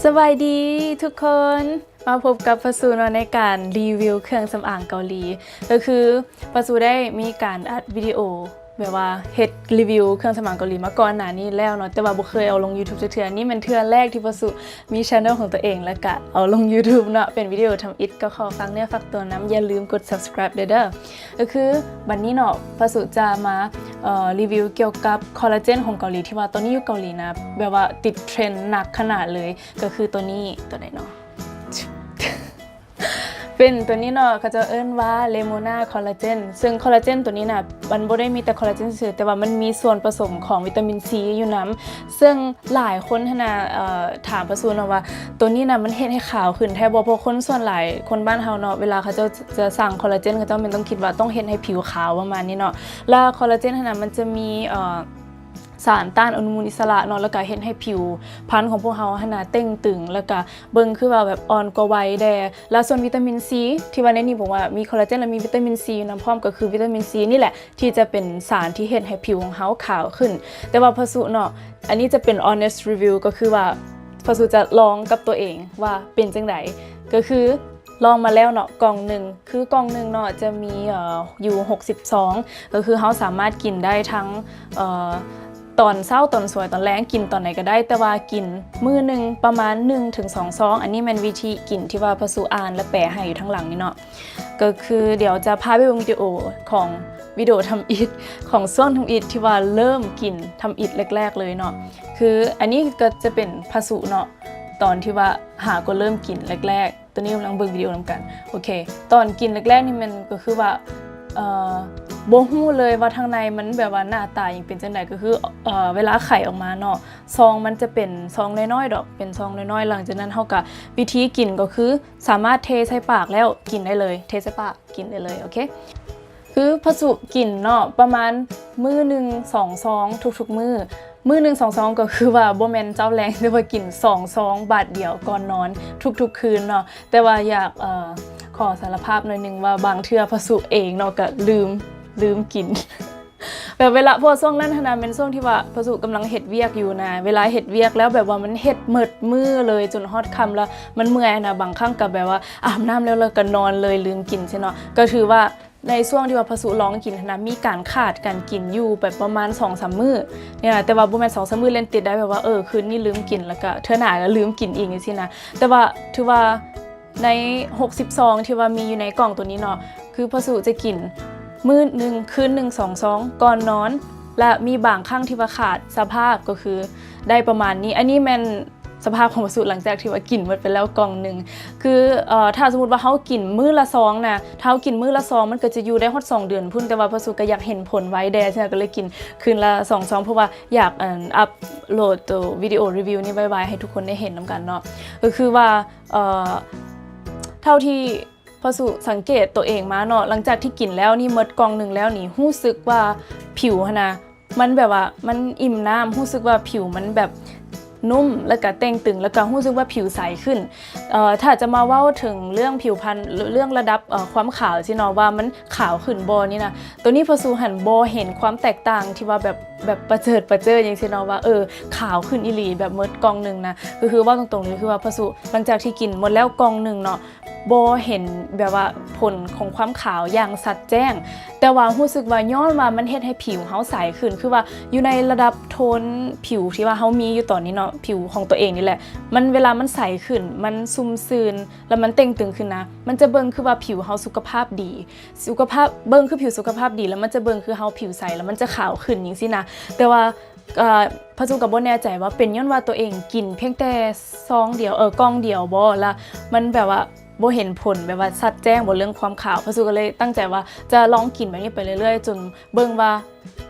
ສະບາຍດີທຸກຄົນ ມາພົບກັບພະສຸເນາະ ໃນການຣີວິວເຄື່ອງສຳອາງເກົາຫຼີ ກໍຄືພະສຸໄດ້ມີການອັດວິດີໂອ ແບບວ່າເຮັດຣີວິວເຄື່ອງສຳອາງເກົາຫຼີມາກ່ອນໜ້ານີ້ແລ້ວເນາະ ແຕ່ວ່າບໍ່ເຄີຍເອົາລົງ YouTube ຈັກເທື່ອ. ນີ້ແມ່ນເທື່ອແລກທີ່ພະສຸມີ channel ຂອງຕົວເອງ ແລ້ວກະເອົາລົງ YouTube ເນາະ ເປັນວິດີໂອທຳອິດ. ກໍຂໍຝາກເນື້ອຝາກຕົວນຳ ຢ່າລືມກົດ subscribe ເດີ. ກໍຄືບັດນີ້ເນາະ ພະສຸຈະມາ ເອີ ຣີວິວກ່ຽວກັບຄໍລາເຈນຂອງເກົາຫຼີ ທີ່ວ່າຕອນນີ້ຢູ່ເກົາຫຼີນະ ແບບວ່າຕິດເທຣນໜັກຂະໜາດເລີຍ ກໍຄືຕົວນີ້ ຕົວໃດເນາະ ເປັນຕົວນີ້ເນາະ ເຂົາເຈົ້າເອີ້ນວ່າ Lemona Collagen ເຊິ່ງຄໍລາເຈນຕົວນີ້ນະ ມັນບໍ່ໄດ້ມີແຕ່ຄໍລາເຈນຊື່ໆ ແຕ່ວ່າມັນມີສ່ວນປະສົມຂອງວິຕາມິນຊີຢູ່ນຳ ເຊິ່ງຫຼາຍຄົນຫັ້ນນະ ເອີ ຖາມພະສຸເນາະວ່າ ຕົວນີ້ນະ ມັນເຮັດໃຫ້ຂາວຂຶ້ນແທ້ບໍ່? ເພາະຄົນສ່ວນຫຼາຍ ຄົນບ້ານເຮົາເນາະ ເວລາເຂົາເຈົ້າຈະສັ່ງຄໍລາເຈນ ເຂົາເຈົ້າແມ່ນຕ້ອງຄິດວ່າຕ້ອງເຮັດໃຫ້ຜິວຂາວປະມານນີ້ເນາະ ແລະ ຄໍລາເຈນຫັ້ນນະ ມັນຈະມີ ເອີ ສານຕ້ານອະນຸມູນອິດສະຫຼະເນາະ ແລ້ວກະເຮັດໃຫ້ຜິວພັນຂອງພວກເຮົາຫັ້ນນະເຕ່ງຕຶງ ແລ້ວກະເບິ່ງຄືວ່າແບບອ່ອນກວ່າໄວແດ່. ແລ້ວສ່ວນວິຕາມິນຊີ ທີ່ວ່າໃນນີ້ບອກວ່າມີຄໍລາເຈນ ແລະ ມີວິຕາມິນຊີນຳພ້ອມ ກໍຄືວິຕາມິນຊີນີ້ແຫຼະ ທີ່ຈະເປັນສານທີ່ເຮັດໃຫ້ຜິວຂອງເຮົາຂາວຂຶ້ນ. ແຕ່ວ່າພະສຸເນາະ ອັນນີ້ຈະເປັນ honest review ກໍຄືວ່າພະສຸຈະລອງກັບຕົວເອງວ່າເປັນຈັ່ງໃດ ກໍຄື ລອງມາແລ້ວເນາະ ກ່ອງໜຶ່ງ ຄືກ່ອງໜຶ່ງເນາະ ຈະມີ ເອີ ຢູ່ຫົກສິບຊອງ ກໍຄືເຮົາສາມາດກິນໄດ້ທັງ ເອີ ຕອນເຊົ້າ ຕອນສວຍ ຕອນແລງ ກິນຕອນໃດກໍໄດ້ ແຕ່ວ່າກິນມື້ໜຶ່ງປະມານໜຶ່ງເຖິງສອງຊອງ. ອັນນີ້ແມ່ນວິທີກິນທີ່ວ່າພະສຸອ່ານ ແລະ ແປໃຫ້ຢູ່ທາງຫຼັງນີ້ເນາະ. ກໍຄືດຽວຈະພາໄປເບິ່ງວິດີໂອຂອງ ວິດີໂອທຳອິດ ຂອງຊ່ວງທຳອິດທີ່ວ່າເລີ່ມກິນທຳອິດແລກໆເລີຍເນາະ. ຄືອັນນີ້ກໍຈະເປັນພະສຸເນາະ ຕອນທີ່ວ່າຫາກໍເລີ່ມກິນແລກໆ ຕອນນີ້ກຳລັງເບິ່ງວິດີໂອນຳກັນ. ໂອເຄ ຕອນກິນແລກໆນີ້ແມ່ນກໍຄືວ່າ ເອີ ບໍ່ຮູ້ເລີຍວ່າທາງໃນມັນແບບວ່າໜ້າຕາຍັງເປັນຈັ່ງໃດ. ກໍຄື ເອີ ເວລາໄຂອອກມາເນາະ ຊອງມັນຈະເປັນຊອງນ້ອຍໆດອກ ເປັນຊອງນ້ອຍໆ. ຫຼັງຈາກນັ້ນເຮົາກໍ ວິທີກິນກໍຄືສາມາດເທໃສ່ປາກແລ້ວກິນໄດ້ເລີຍ ເທໃສ່ປາກກິນໄດ້ເລີຍ. ໂອເຄ ຄືພະສຸກິນເນາະ ປະມານມື້ໜຶ່ງສອງຊອງທຸກໆມື້. ມື້ໜຶ່ງສອງຊອງກໍຄືວ່າບໍ່ແມ່ນເຊົ້າແລງ ແຕ່ວ່າກິນສອງຊອງບາດດຽວກ່ອນນອນທຸກໆຄືນເນາະ. ແຕ່ວ່າຢາກ ເອີ ຂໍສາລະພາບໜ້ອຍໜຶ່ງວ່າບາງເທື່ອພະສຸເອງເນາະ ກະລືມ ລືມກິນ ແບບເວລາ ເພາະວ່າຊ່ວງນັ້ນຫັ້ນນະ ແມ່ນຊ່ວງທີ່ວ່າພະສຸກຳລັງເຮັດວຽກຢູ່ນະ ເວລາເຮັດວຽກແລ້ວແບບວ່າມັນເຮັດໝົດມື້ເລີຍ ຈົນຮອດຄ່ຳແລ້ວມັນເມື່ອຍຫັ້ນນະ ບາງຄັ້ງກະແບບວ່າອາບນ້ຳແລ້ວ ແລ້ວກະນອນເລີຍ ລືມກິນຊີ້ເນາະ. ກະຖືວ່າ ໃນຊ່ວງທີ່ວ່າພະສຸລອງກິນຫັ້ນນະ ມີການຂາດການກິນຢູ່ແບບປະມານສອງສາມມື້ນີ້ນະ ແຕ່ວ່າບໍ່ແມ່ນສອງສາມມື້ລຽນຕິດໄດ້ ແບບວ່າ ເອີ ຄືນນີ້ລືມກິນ ແລ້ວກະເທື່ອໜ້າກະລືມກິນອີກຈັ່ງຊີ້ນະ. ແຕ່ວ່າຖືວ່າໃນຫົກສິບຊອງທີ່ວ່າມີຢູ່ໃນກ່ອງໂຕນີ້ເນາະ ຄືພະສຸຈະກິນມື້ໜຶ່ງ ຄືນໜຶ່ງສອງຊອງກ່ອນນອນ ແລະ ມີບາງຄັ້ງທີ່ວ່າຂາດສະພາບ ກໍຄືໄດ້ປະມານນີ້. ອັນນີ້ແມ່ນ ສະພາບຂອງພະສຸຫຼັງຈາກທີ່ວ່າກິນໝົດໄປແລ້ວກ່ອງໜຶ່ງ ຄື ເອີ ຖ້າສົມມຸດວ່າເຮົາກິນມື້ລະຊອງນະ ຖ້າເຮົາກິນມື້ລະຊອງ ມັນກໍຈະຢູ່ໄດ້ຮອດສອງເດືອນພຸ້ນ ແຕ່ວ່າພະສຸກໍຢາກເຫັນຜົນໄວແດ່ ສະນັ້ນກໍເລີຍກິນຄືນລະສອງຊອງ ເພາະວ່າຢາກ ອັນ ອັບໂຫຼດໂຕວິດີໂອຣີວິວນີ້ໄວໆ ໃຫ້ທຸກຄົນໄດ້ເຫັນນຳກັນເນາະ. ກໍຄືວ່າ ເອີ ເທົ່າທີ່ ພະສຸສັງເກດໂຕເອງມາເນາະ ຫຼັງຈາກທີ່ກິນແລ້ວນີ້ ໝົດກ່ອງໜຶ່ງແລ້ວນີ້ ຮູ້ສຶກວ່າຜິວຫັ້ນນະ ມັນແບບວ່າມັນອີ່ມນ້ຳ ຮູ້ສຶກວ່າຜິວມັນແບບນຸ້ມ ແລ້ວກະເຕ່ງຕຶງ ແລ້ວກະຮູ້ສຶກວ່າຜິວໃສຂຶ້ນ. ເອີ ຖ້າຈະມາເວົ້າເຖິງເລື່ອງຜິວພັນ ເລື່ອງລະດັບ ເອີ ຄວາມຂາວຊີ້ເນາະ ວ່າມັນຂາວຂຶ້ນບໍ່ນີ້ນະ ໂຕນີ້ພະສຸຫັ້ນບໍ່ເຫັນຄວາມແຕກຕ່າງທີ່ວ່າແບບ ແບບປະເຈີດປະເຈີຫຍັງຊີ້ເນາະ ວ່າ ເອີ ຂາວຂຶ້ນອີ່ຫຼີ ແບບໝົດກ່ອງໜຶ່ງນະ. ກໍຄືເວົ້າຕົງໆເລີຍ ຄືວ່າພະສຸ ຫຼັງຈາກທີ່ກິນໝົດແລ້ວກ່ອງໜຶ່ງເນາະ ບໍ່ເຫັນແບບວ່າຜົນຂອງຄວາມຂາວຢ່າງຊັດແຈ້ງ ແຕ່ວ່າຮູ້ສຶກວ່າຍ້ອນວ່າມັນເຮັດໃຫ້ຜິວເຮົາໃສຂຶ້ນ ຄືວ່າຢູ່ໃນລະດັບໂທນຜິວທີ່ວ່າເຮົາມີຢູ່ຕອນນີ້ເນາະ ຜິວຂອງຕົວເອງນີ້ແຫຼະ ມັນ ເວລາມັນໃສຂຶ້ນ ມັນຊຸ່ມຊື່ນ ແລ້ວມັນເຕ່ງຕຶງຂຶ້ນນະ ມັນຈະເບິ່ງຄືວ່າຜິວເຮົາສຸຂະພາບດີ ສຸຂະພາບ ເບິ່ງຄືຜິວສຸຂະພາບດີ ແລ້ວມັນຈະເບິ່ງຄືເຮົາຜິວໃສ ແລ້ວມັນຈະຂາວຂຶ້ນຈັ່ງຊີ້ນະ. ແຕ່ວ່າ ເອີ ພະສຸກໍບໍ່ແນ່ໃຈວ່າເປັນຍ້ອນວ່າຕົວເອງກິນພຽງແຕ່ຊອງດຽວ ເອີ ກ່ອງດຽວບໍ່ ລະມັນແບບວ່າບໍ່ເຫັນຜົນແບບວ່າຊັດແຈ້ງບໍ່ເລື່ອງຄວາມຂາວ. ພະສຸກໍເລີຍຕັ້ງໃຈວ່າຈະລອງກິນແບບນີ້ໄປເລື້ອຍໆ ຈົນເບິ່ງວ່າ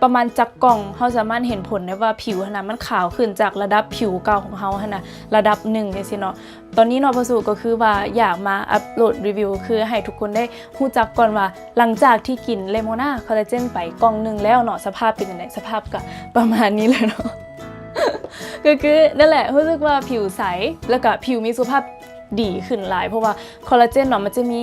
ປະມານຈັກກ່ອງ ເຮົາສາມາດເຫັນຜົນໄດ້ວ່າຜິວຫັ້ນນະ ມັນຂາວຂຶ້ນຈາກລະດັບຜິວເກົ່າຂອງເຮົາຫັ້ນນະ ລະດັບໜຶ່ງຈັ່ງຊີ້ເນາະ. ຕອນນີ້ເນາະ ພະສຸກໍຄືວ່າຢາກມາອັບໂຫຼດຣີວິວ ຄືໃຫ້ທຸກຄົນໄດ້ຮູ້ຈັກກ່ອນວ່າ ຫຼັງຈາກທີ່ກິນເລໂມນາຄໍລາເຈນໄປກ່ອງໜຶ່ງແລ້ວເນາະ ສະພາບເປັນຈັ່ງໃດ? ສະພາບກະປະມານນີ້ແຫຼະເນາະ ກໍຄືນັ້ນແຫຼະ ຮູ້ສຶກວ່າຜິວໃສ ແລ້ວກະຜິວມີສຸຂະພາບ ດີຂຶ້ນຫຼາຍ ເພາະວ່າຄໍລາເຈນເນາະ ມັນຈະມີ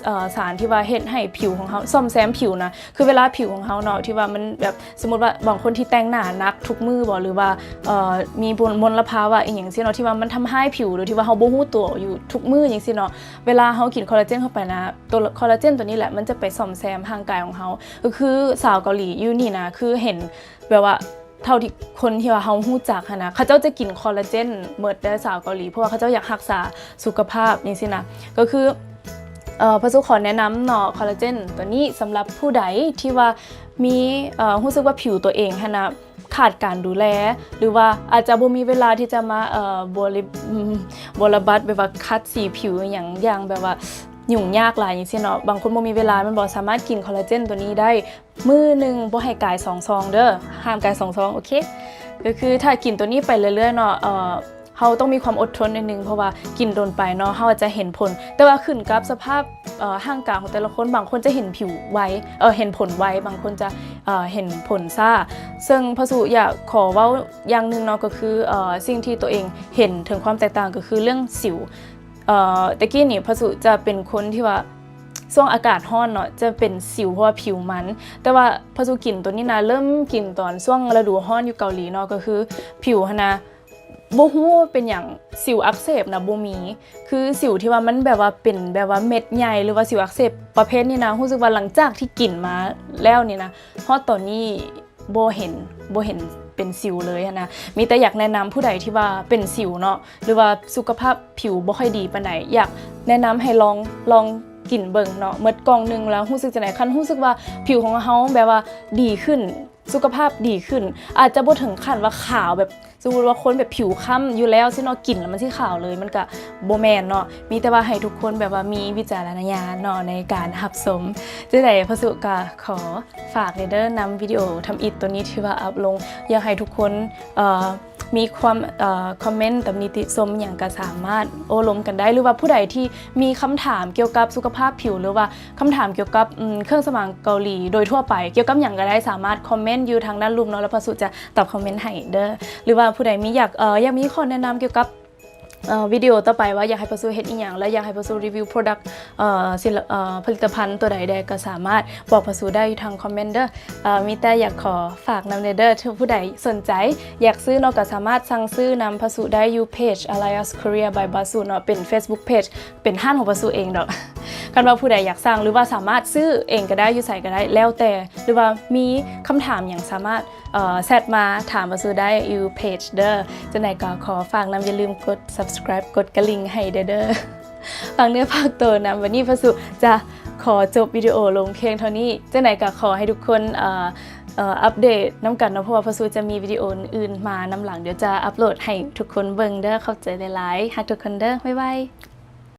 ເອີ ສານທີ່ວ່າເຮັດໃຫ້ຜິວຂອງເຮົາ ສ້ອມແຊມຜິວນະ ຄືເວລາຜິວຂອງເຮົາເນາະ ທີ່ວ່າມັນແບບ ສົມມຸດວ່າບາງຄົນທີ່ແຕ່ງໜ້າໜັກທຸກມື້ບໍ ຫຼືວ່າ ເອີ ມີມົນ ມົນລະພາວະອີ່ຫຍັງຊີ້ເນາະ ທີ່ວ່າມັນທຳຮ້າຍຜິວ ໂດຍທີ່ວ່າເຮົາບໍ່ຮູ້ຕົວຢູ່ທຸກມື້ຈັ່ງຊີ້ເນາະ ເວລາເຮົາກິນຄໍລາເຈນເຂົ້າໄປນະ ຕົວຄໍລາເຈນຕົວນີ້ແຫຼະ ມັນຈະໄປສ້ອມແຊມຮ່າງກາຍຂອງເຮົາ ກໍຄືສາວເກົາຫຼີຢູ່ນີ້ນະ ຄືເຫັນແບບວ່າ ເທົ່າທີ່ຄົນທີ່ວ່າເຮົາຮູ້ຈັກຫັ້ນນະ ເຂົາເຈົ້າຈະກິນຄໍລາເຈນໝົດເດີ້ ສາວເກົາຫຼີ ເພາະວ່າເຂົາເຈົ້າຢາກຮັກສາສຸຂະພາບຈັ່ງຊີ້ນະ ກໍຄື ເອີ ພະສຸຂໍແນະນຳເນາະ ຄໍລາເຈນຕົວນີ້ ສຳລັບຜູ້ໃດທີ່ວ່າມີ ເອີ ຮູ້ສຶກວ່າຜິວຕົວເອງຫັ້ນນະ ຂາດການດູແລ ຫຼືວ່າອາດຈະບໍ່ມີເວລາທີ່ຈະມາ ເອີ ບໍລິ ອາ ບົວລະບັດ ແບບວ່າຂັດສີຜິວອີ່ຫຍັງຢ່າງແບບວ່າຫຍຸ້ງຍາກຫຼາຍຈັ່ງຊີ້ເນາະ ບາງຄົນບໍ່ມີເວລາແມ່ນບໍ່ ສາມາດກິນຄໍລາເຈນຕົວນີ້ໄດ້ ມື້ໜຶ່ງບໍ່ໃຫ້ກາຍສອງຊອງເດີ້ ຫ້າມກາຍສອງຊອງ ໂອເຄ ກໍຄືຖ້າກິນຕົວນີ້ໄປເລື້ອຍໆເນາະ ເອີ ເຮົາຕ້ອງມີຄວາມອົດທົນໜ້ອຍໜຶ່ງ ເພາະວ່າກິນດົນໄປເນາະ ເຮົາອາດຈະເຫັນຜົນ ແຕ່ວ່າຂຶ້ນກັບສະພາບ ເອີ ຮ່າງກາຍຂອງແຕ່ລະຄົນ ບາງຄົນຈະເຫັນຜິວໄວ ເອີ ເຫັນຜົນໄວ ບາງຄົນຈະ ເອີ ເຫັນຜົນຊ້າ ເຊິ່ງພະສຸຢາກຂໍເວົ້າຢ່າງໜຶ່ງເນາະ ກໍຄື ເອີ ສິ່ງທີ່ຕົວເອງເຫັນເຖິງຄວາມແຕກຕ່າງ ກໍຄືເລື່ອງສິວ ເອີ ແຕ່ກີ້ນີ້ພະສຸຈະເປັນຄົນທີ່ວ່າ ຊ່ວງອາກາດຮ້ອນເນາະ ຈະເປັນສິວ ເພາະວ່າຜິວມັນ ແຕ່ວ່າພະສຸກິນຕົວນີ້ນະ ເລີ່ມກິນຕອນຊ່ວງລະດູຮ້ອນຢູ່ເກົາຫຼີເນາະ ກໍຄືຜິວຫັ້ນນະ ບໍ່ຮູ້ວ່າເປັນຫຍັງ ສິວອັກເສບນະບໍ່ມີ ຄືສິວທີ່ວ່າມັນແບບວ່າເປັນແບບວ່າເມັດໃຫຍ່ ຫຼືວ່າສິວອັກເສບປະເພດນີ້ນະ ຮູ້ສຶກວ່າຫຼັງຈາກທີ່ກິນມາແລ້ວນີ້ນະ ຮອດຕອນນີ້ ບໍ່ເຫັນ ບໍ່ເຫັນເປັນສິວເລີຍຫັ້ນນະ ມີແຕ່ຢາກແນະນຳຜູ້ໃດທີ່ວ່າເປັນສິວເນາະ ຫຼືວ່າສຸຂະພາບຜິວບໍ່ຄ່ອຍດີປານໃດ ຢາກແນະນຳໃຫ້ລອງ ລອງກິນເບິ່ງເນາະ ໝົດກ່ອງໜຶ່ງແລ້ວຮູ້ສຶກຈັ່ງໃດ ຄັນຮູ້ສຶກວ່າຜິວຂອງເຮົາແບບວ່າດີຂຶ້ນ ສຸຂະພາບດີຂຶ້ນ ອາດຈະບໍ່ເຖິງຂັ້ນວ່າຂາວແບບ ສົມມຸດວ່າຄົນແບບຜິວຄ້ຳຢູ່ແລ້ວຊີ້ເນາະ ກິນແລ້ວມັນຊິຂາວເລີຍ ມັນກະບໍ່ແມ່ນເນາະ ມີແຕ່ວ່າໃຫ້ທຸກຄົນແບບວ່າມີວິຈາລະນະຍານເນາະໃນການຮັບຊົມ ຈັ່ງໃດພະສຸກະຂໍ ຝາກແດ່ເດີ້ ນຳວິດີໂອທຳອິດໂຕນີ້ທີ່ວ່າອັບລົງ ຢາກໃຫ້ທຸກຄົນ ເອີ ມີຄວາມ ເອີ ຄອມເມັນຕຳນິຕິຊົມຫຍັງກະສາມາດໂອ້ລົມກັນໄດ້ ຫຼືວ່າຜູ້ໃດທີ່ມີຄຳຖາມກ່ຽວກັບສຸຂະພາບຜິວ ຫຼືວ່າຄຳຖາມກ່ຽວກັບ ອາ ເຄື່ອງສຳອາງເກົາຫຼີໂດຍທົ່ວໄປ ກ່ຽວກັບຫຍັງກະໄດ້ ສາມາດຄອມເມັນຢູ່ທາງດ້ານລຸ່ມເນາະ ແລ້ວພະສຸຈະຕອບຄອມເມັນໃຫ້ເດີ້ ຫຼືວ່າຜູ້ໃດມີ ຢາກ ເອີ ຢາກມີຂໍ້ແນະນຳກ່ຽວກັບ ເອີ ວິດີໂອຕໍ່ໄປວ່າຢາກໃຫ້ພະສຸເຮັດອີ່ຫຍັງ ແລະ ຢາກໃຫ້ພະສຸຣີວິວ product ເອີ ສິນ ເອີ ຜະລິດຕະພັນຕົວໃດແດ່ ກໍສາມາດບອກພະສຸໄດ້ຢູ່ທາງຄອມເມັນເດີ້ ເອີ ມີແຕ່ຢາກຂໍຝາກນຳແດ່ເດີ້ ຖ້າຜູ້ໃດສົນໃຈຢາກຊື້ເນາະ ກໍສາມາດສັ່ງຊື້ນຳພະສຸໄດ້ຢູ່ເພຈ Alias Korea by ພະສຸເນາະ ເປັນ Facebook page ເປັນຮ້ານຂອງພະສຸເອງດອກ ຄັນວ່າຜູ້ໃດຢາກສັ່ງ ຫຼືວ່າສາມາດຊື້ເອງກໍໄດ້ ຢູ່ໃສກໍໄດ້ ແລ້ວແຕ່ ຫຼືວ່າມີຄຳຖາມຫຍັງສາມາດ ເອີ ແຊັດມາຖາມພະສຸໄດ້ຢູ່ເພຈເດີ້ ຈັ່ງໃດກໍຂໍຝາກນຳ ຢ່າລືມກົດ subscribe ກົດກະລິ່ງໃຫ້ແດ່ເດີ້ ຝາກເນື້ອຝາກໂຕນຳ ວັນນີ້ພະສຸຈະຂໍຈົບວິດີໂອລົງພຽງເທົ່ານີ້ ຈັ່ງໃດກໍຂໍໃຫ້ທຸກຄົນ ເອີ ເອີ ອັບເດດນຳກັນເນາະ ເພາະວ່າພະສຸຈະມີວິດີໂອອື່ນໆມານຳຫຼັງ ດຽວຈະອັບໂຫຼດໃຫ້ທຸກຄົນເບິ່ງເດີ້ ຂອບໃຈຫຼາຍໆ ຮັກທຸກຄົນເດີ້ ບາຍບາຍ.